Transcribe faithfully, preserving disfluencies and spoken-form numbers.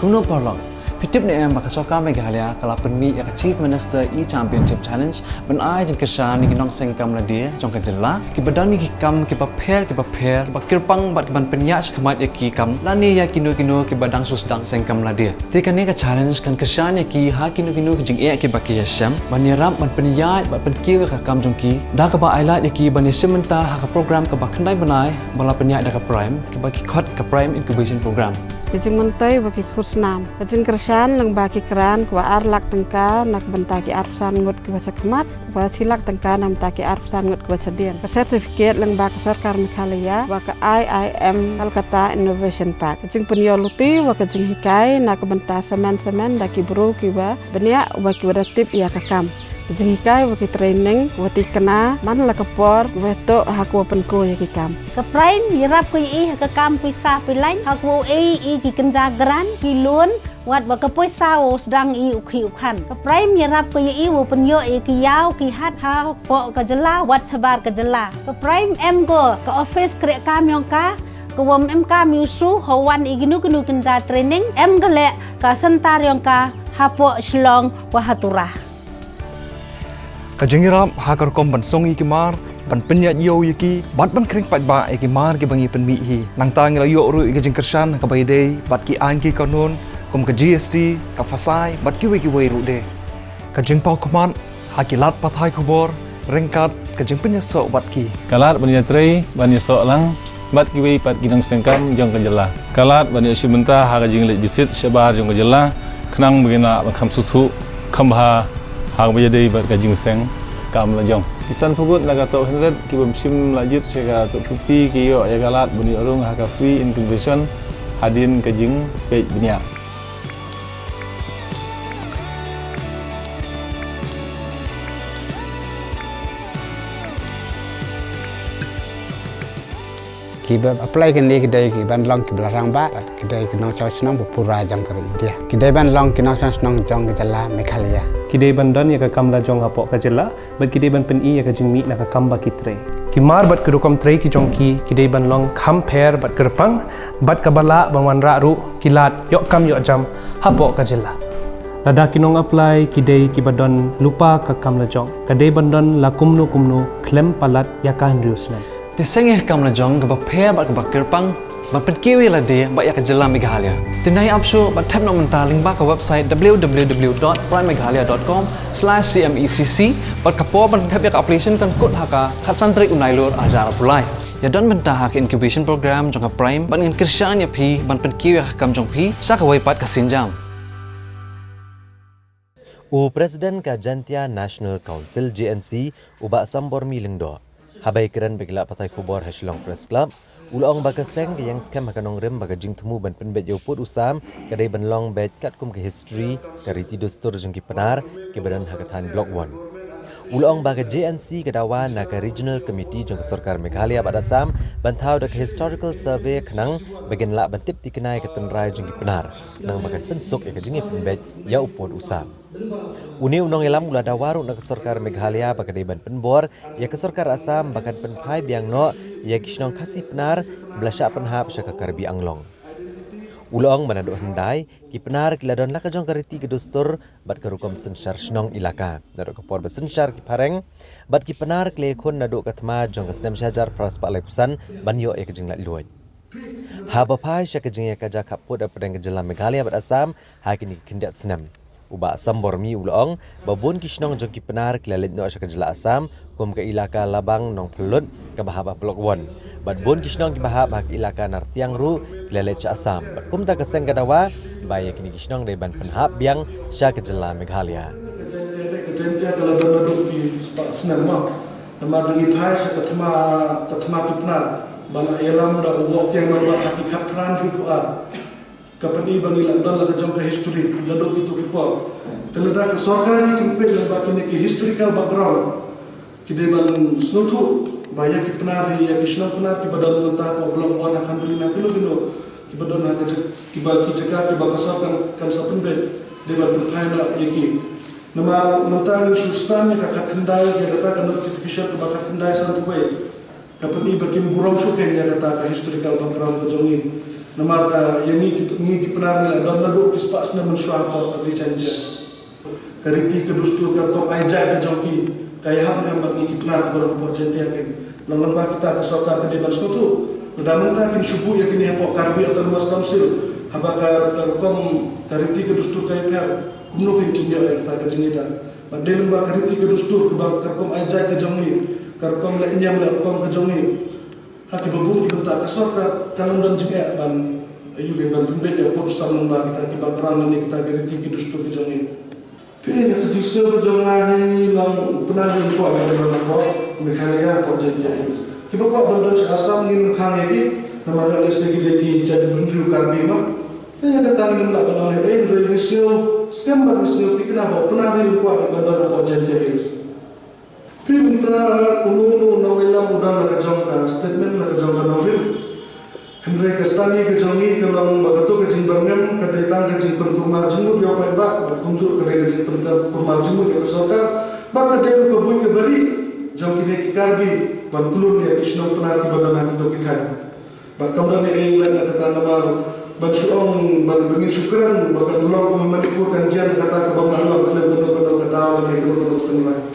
Kumno paralok, phi tip ne em ba ka sorkar Meghalaya ka la pynmih ïa ka Chief Minister E-Championship Challenge ban ai jingkyrshan ïa ki nongseng kam lade jong ka jylla kiba don ïa ki kam kiba pher kiba pher, kiba kyrpang bad kiban pynïaid shakhmat ïa ki kam lane ïa kino kino kiba dang shu sdang seng kam lade. Te kane ka challenge kan kyrshan ïa ki ha kino kino ki jingeh kiba ki ïashem ban ïarap ban pynïaid bad pynkiew ïa ka kam jong ki da kaba ailad ïa ki ban ïashim bynta ha ka program kaba khyndai bnai ba la pynïaid da ka PRIME, kaba ki khot ka PRIME Incubation Program. Ka jingmyntoi ba ki khusnam, ka jingkyrshan lyngba ki grant kaba ar lak tyngka na ka bynta ki arphew san ngut kiba shakhmat, kaba shi lak tyngka na ka bynta ki arphew san ngut kiba shadien. Ka certificate lyngba ka sorkar Meghalaya ba ka I I M Kolkata Innovation Park. Ka jingpynïoh luti ba ka jinghikai na ka bynta samen samen da ki briew kiba bniah ba kiba da tip ïa ka kam. Ka jinghikai ba ki training ba tikna man la ka por ba toh ha kaba pynkuh ïa ki kam. Ka PRIME ïarap ka ïa i ha ka kam pisa pilain ha kaba u ei i ki kynja grant, ki loan, wat ba ka pisa u sdang i u khih u khan. Ka PRIME ïarap ka ïa i u pynïoh ïa ki ïaw ki hat hapoh ka jylla wat shabar ka jylla. Ka PRIME em ko ka office kreh kam ïong ka, ka wam em kam ïu su ha wan i kino kino kynja training, em ka leh ka center ïong ka hapoh Shillong wa ha Tura. Ka jingïarap ha ka rukom ban song ïa ki mar, ban pynïaid ïew ïa ki, bad ban khring paidbah ïa ki mar kiba ngi pynmih hi. Nangta ngi la ïoh ruh ïa ka jingkyrshan ha kaba ïadei bad ki aiñ ki kanun kum ka G S T, ka FASAI bad kiwei kiwei ruh de. Ka jingpawkhmat ha ki lad pathai khubor ryngkat ka jingpynïasoh bad ki. Ka lad ban ïatrei ban ïasoh lang bad kiwei pat ki nongseng kam jong ka jylla. Ka lad ban ïashim bynta ha ka jingleit bisit shabar jong ka jylla khnang ba kin lah ban kham sngewthuh kham bha ha kaba ïadei bad ka jingseng kam lajong. Ki san phew ngut na ka top hundred kiba shim la jied sha ka top fifty ki ïoh ïa ka lad ban ïoh rung ha ka free incubation hadien ka jingpeit bniah. Kiba apply kine ki dei kiban long kiba la rangbah, ki dei ki nongshong shnong ba pura jong ka ri India. Ki dei ban long ki nongshong shnong jong ka jylla Meghalaya. Ki dei ban don ïa ka kam lajong hapoh ka jylla, bad ki dei ban pyni ïa ka jingmih na ka kam ba ki trei. Ki mar bad ki rukom trei ki jong ki, ki dei ban long kham pher bad kyrpang, bad kaba lah ban wanrah ruh ki lad ïoh kam ïoh jam hapoh ka jylla. Lada ki nong apply ki dei kiba don lypa ka kam lajong, ka dei ban don la kumno kumno khlem palat ïa ka hynriew snem. Te seng ïa ka kam lajong kaba pher bad kaba kyrpang ban pynkiew ïa lade bad ïa ka jylla Meghalaya. Te nai ap shuh bad thep noh mynta lyngba ka website w w w dot prime meghalaya dot com slash c m e c c, bad ka por ban thep ïa ka application kan kut ha ka khatsan tarik u Nailur arhajar arphew lai. Ïa don bynta ha ka incubation program jong ka PRIME bad ngan kyrshan ïa phi ban pynkiew ïa ka kam jong phi sha kawei pat ka sienjam. U President ka Jaintia National Council, J N C, u Bah Sambormi Lyngdoh, haba ïakren bad ki lad pathai khubor ha Shillong Press Club, u la ong ba ka seng ka ïeng skhem ha ka nongrim ba ka jingthmu ban pynbeit ïa u pud u sam ka dei ban long beit katkum ka history, ka riti dustur jong ki Pnar kiba don ha ka thaiñ Block One. U la ong ba ka J N C ka dawa na ka Regional Committee jong ka Sorkar Meghalaya bad Assam ban thaw da ka Historical Survey khnang ba kin lah ban tip thikna ïa ka tynrai jong ki Pnar, khnang ba kan pynsuk ïa ka jingïapynbeit ïa u pud u sam. Une u nongïalam u la dawa ruh na ka Sorkar Meghalaya ba ka dei ban pynbor ïa ka Sorkar Assam ba kan pynphai biang noh ïa ki shnong Khasi Pnar ba la shah pynhap sha ka Karbi Anglong. U la ong ba naduh hyndai ki Pnar ki la don la ka jong ka riti ka dustur bad ka rukom synshar shnong elaka. Naduh ka por ba synshar ki phareng, bad ki Pnar ki la ïakhun naduh ka thma jong ka snem shihajar phra spah laiphew san ban ïoh ïa ka jinglaitluid. Haba phai sha ka jingïakajia khappud hapdeng ka jylla Meghalaya bad Assam ha kine ki khyndiat snem, u Bah Sambormi u la ong ba bun ki shnong jong ki Pnar ki la leit noh sha ka jylla Assam, kum ka elaka Labang Nongphllut kaba hap ha Block One. Bad bun ki shnong kiba hap ha ka elaka Nartiang ruh ki la leit sha Assam. Bad kumta ka seng ka dawa ba ïa kine ki shnong dei ban pynhap biang sha ka jylla Meghalaya. Ka Jaintia ka la don naduh ki spah snem mo. Namar da ngi phai sha ka thma, ka thma ki Pnar ba la ïalam da u Woh Kiang Nangbah ha ki khatphra hynriewphew ar. Ka pyni ba ngi la don la ka jong ka history naduh kito ki por. Te lada ka sorkar hi kin peit lyngba kine ki historical background, ki dei ban sngewthuh ba ïa ki Pnar hi, ïa ki shnong Pnar kiba don mynta ha Block One, ha Khanduli, ha kino kino kiba don ha ka jaka, kiba, ki jaka kiba ka sorkar kan sa pynbeit, dei ban pynphai noh ïa ki. Namar mynta ngi shu sdang ïa ka khatkhyndai, ïa kata ka notification kaba khatkhyndai sanphew wei. Ka pyni ba kim burom shuh kein ïa kata ka historical background ka jong ngi. Namar ka ïa ngi ki, ngi ki Pnar ngi la don naduh ki spah snem mynshuwa hapoh ka ri Jaiñtia. Ka riti ka dustur ka rukom ai jait ka jong ki ka ïahap ne em bad ngi ki Pnar kiba don hapoh Jaiñtia kein. Long lyngba kita ka sorkar ka dei ban sngewthuh. Lada mynta kin shu buh ïa kine hapoh Karbi Autonomous Council, haba ka, ka rukom, ka riti ka dustur ka ïapher, kumno kin, kin ïoh ïa kata ka jingïada? Bad dei lyngba ka riti ka dustur kaba ka rukom ai jait ka jong ngi, ka rukom leh niam leh rukom ka jong ngi ha kiba bun ki bynta, ka sorkar kan ym don jingeh ban, aïu, ban pynbeit ïa pud sam lyngba kita kiba kren lane kita ki riti ki dustur ki jong ngi. Phi, ïa ka jingsngew ka jong nga hi long, u Pnar hi un kwah ban don hapoh Meghalaya, hapoh Jaiñtia Hills. Kiba kwah ban don sha Assam ngin khang ïa ki, namar lehse ki dei ki jaitbynriew Karbi ma. Phi, ïa kata ngim lah ban ong ei ei, hynrei ngi sngew skhem bad ngi sngew thikna ba u Pnar hi un kwah ban don hapoh Jaiñtia Hills. Phi, mynta uno uno u nongïalam u don la ka jong ka statement, la ka jong ka nongrim. Hynrei ka stad ka jong ngi ka long ba kato ka jingbyrngem ka dei tang ka jingpynkulmar jingmut ïa u paidbah, bad kumjuh ka dei ka jingpynkulmar jingmut ïa ka sorkar, bad ka dei ruh ka buit ka bari jong kine ki Karbi ban klun ïa ki shnong Pnar kiba don ha kito ki thaiñ. Bad kam don ei ei lad na kata, namar ban shu ong, ban, ban ngin shu kren ba ka Shillong kum ha Manipur kan jia na kata kaba nga long, ka long kano kano ka daw lane kano kano ka tynrai.